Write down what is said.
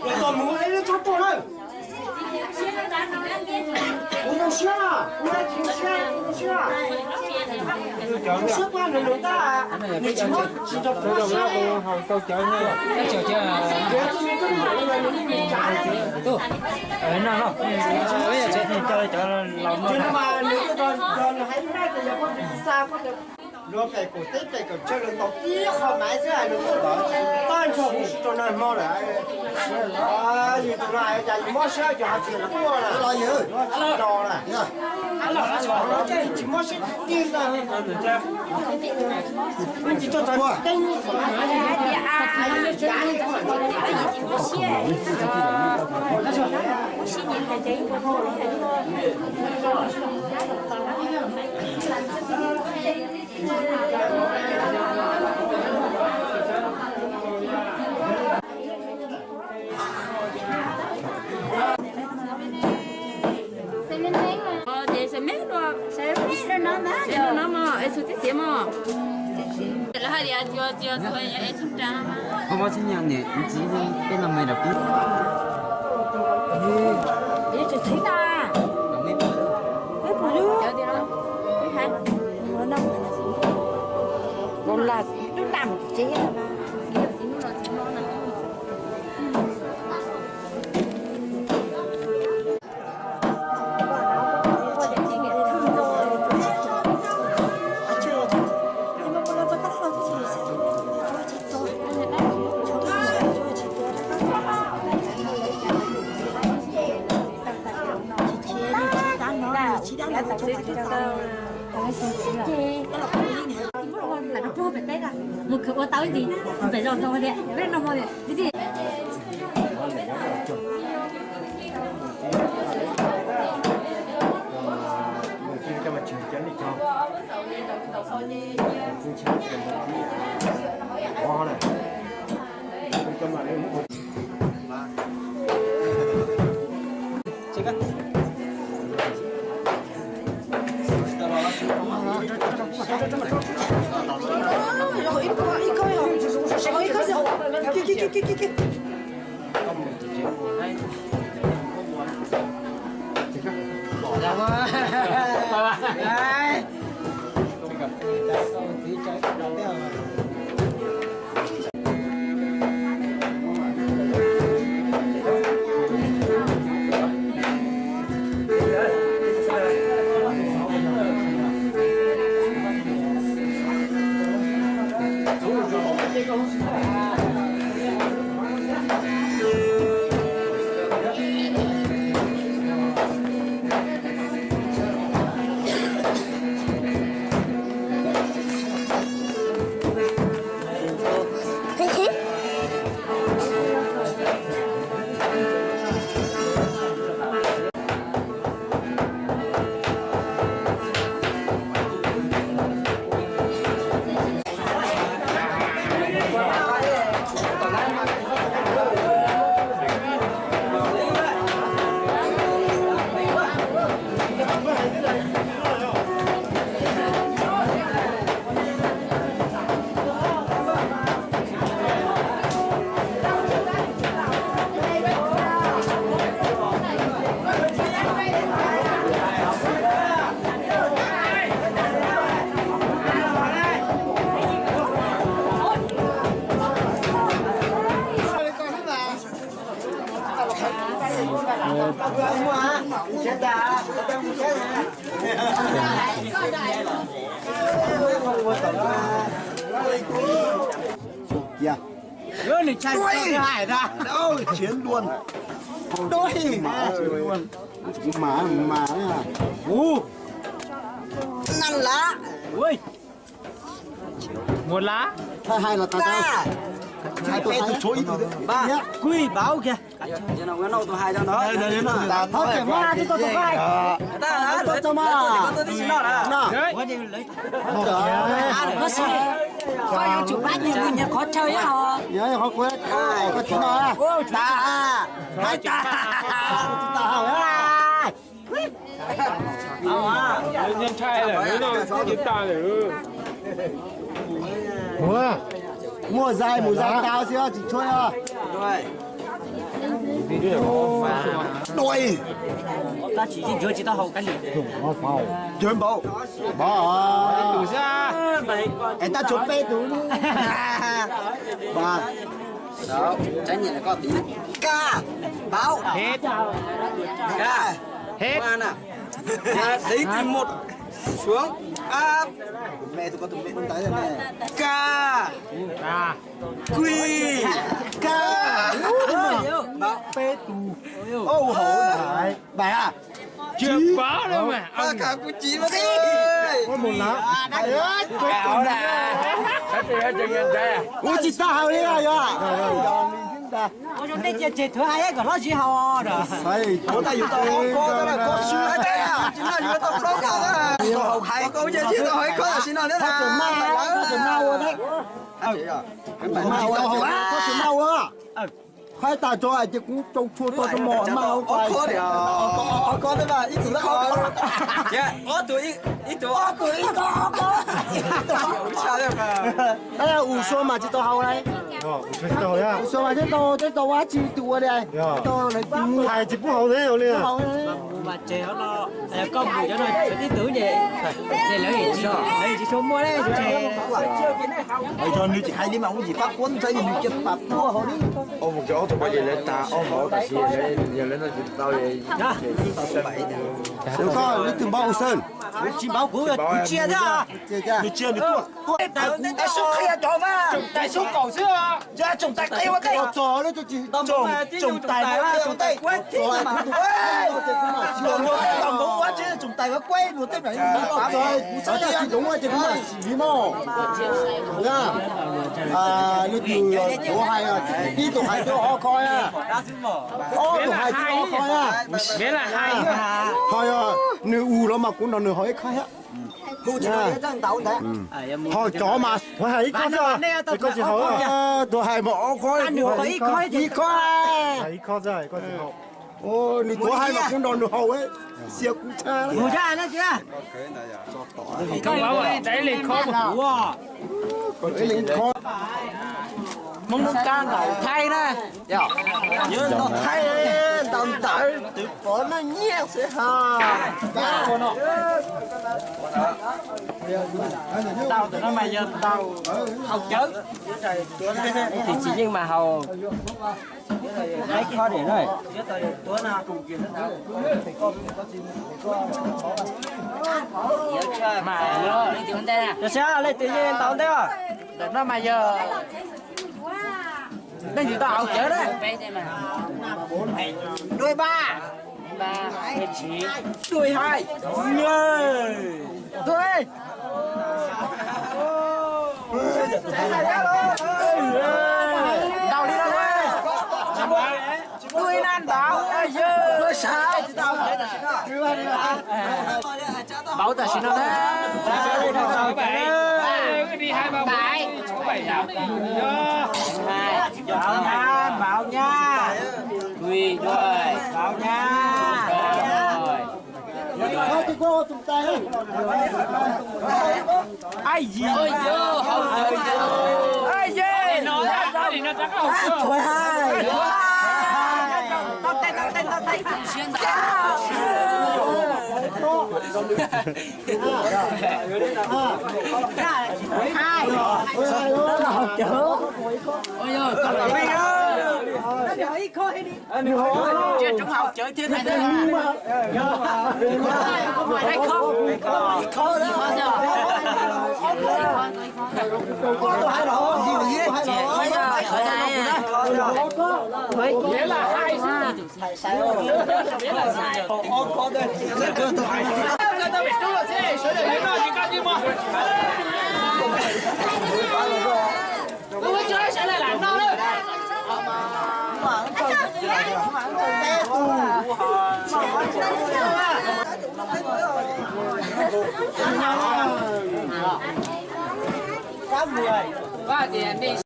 Los mus ib lub txhob tuaj na. Kuv zoo siab, kuv zoo siab, kuv zoo siab. Zoo siab pab nws nws tab, nws tsis muab tsis tau pab siab. Nws mas nws xa Luag pem kaum teb pem kaum tsawg los ntaus tib qho maiv xwb hais lus tuaj tod, tag nrho kuv tsis rau nag hmo lawm. Yus tus no cas yus mob siab cov hav txias los quaj na, tsis los na, tsis mob siab tiag tiag ntag. Tsis tau teeb. Ces sawv me dua, sawv me dua no mas es txhua tib txiav mos. Lawv hais tias cua cua txhua yog es txhua ras. Koj mob txheeb nyaj niam txiv peb no me dam pib. Tsis txheeb na. Peb pum lub, peb hais, no, kaus lam lub dam tsev. Mus khwv ua tau ib ntsis, pem zos ntxoo tias peb no hmo tias. Ntshai, ntshai, ntshai. Đuổi. Đuổi. Mà, mà, mà. Ú. Năn lá. Ui. Một lá. Hai, hai là tao. Ba. Hai, tôi hai. Tôi số ít tôi. Ba. Quy báo kìa. Tháo kẻ ma cho tôi, tôi hai. Tôi cho ma. Nó xì. Koj yuav tsum pab nyias nyias qhov chaw os. Qhov chaw no. Ua tas. Hais tas. Tas hauv. Ntshai lawm, no tsis tas lawm. Ua, muaj zais mus zais tau xwb, tsis tshuav os. Dua, tab sis yeej yuav tsis tau haus kab li. Cov npaum, es tab tsuav peb tus. Ka, npaum, ka, xev tus mus suav, ka, kui, ka, peb tus. Ua hauv na. Bai a. Tsis paub lawm mas. Ua mus lawm. Ua tsis tau haus li yog. Ua zoo tej cia tseg thuav hais kom hlob zis haus. Ua tas yus tau ob kob, kob swb, tsis no yus tau plaub kob, tau haus hais kob ces tsis tau haus ib kob tam sim no thiab na. Tsis tau haus, tsis tau haus. Qhaib tas tso ces kuv tsau tshua tau mos maj ob kob, ob kob thiab mas ib tug ob kob, ob tug ib tug ob kob. Ua sua mas tsis tau haus li. Ua sua mas tsis tau, tsis tau ua tsi tus ua li. Hais tsis pub haus thiab li. Koj mus cov no tib tug ces lawv tsis tshua muaj li. Nws tsis hais li mas ua yim pab quab ntxhais nws cia pab puag haus li. Ob tug pab ces lawv tas ob hauv tam sim yog lawv no tsis tau. Koj ib tug npaum Xeeb, tsis npaum kuv, kuv tsia thiab. Nws tsia nws tuaj, tuaj. Tais xub qhia cov mas, tais xub kaum xwb. Tsoom tais qhia ua tej, tsoom tais, tsoom tais, tsoom tais, tsoom tais, tsoom tais kuv tsis tsis doob ces kuv mam sim li mog. Leej twg tuav hais, ib tug hais twb ob kob na, ob tug hais twb ob kob na. Ho yog nws ua los mas kuv nrog nws haus ib kob thiab. Ho cov mas tuav hais ib kob xwb, koj tsis haus. Tuav hais mas ob kob, ib kob, ib kob. Nws tuav hais mas kuv nrog nws haus, xiab kuv tshaj. Hmoob Nub Kab ntaus Thaib na. Yog ntaus Thaib, ntaus ntawv twv pov noj nyiaj xwb ha. Ntaus ntawm no mas yog ntaus haus cawv. Tus txiv yeej mas haus. Ib kob diam na. Mas, leej twg yeej ntaus ntej os. Ntawm no mas yog leej twg tau haus cawv na. Dua ib pab. Dua ib hais. Dua. Ntaus li no. Dua ib na ntaus. Npaum tam sim no na. Npaum nyab, npaum nyab. Npaum nyab. Ai yig. Ai yig.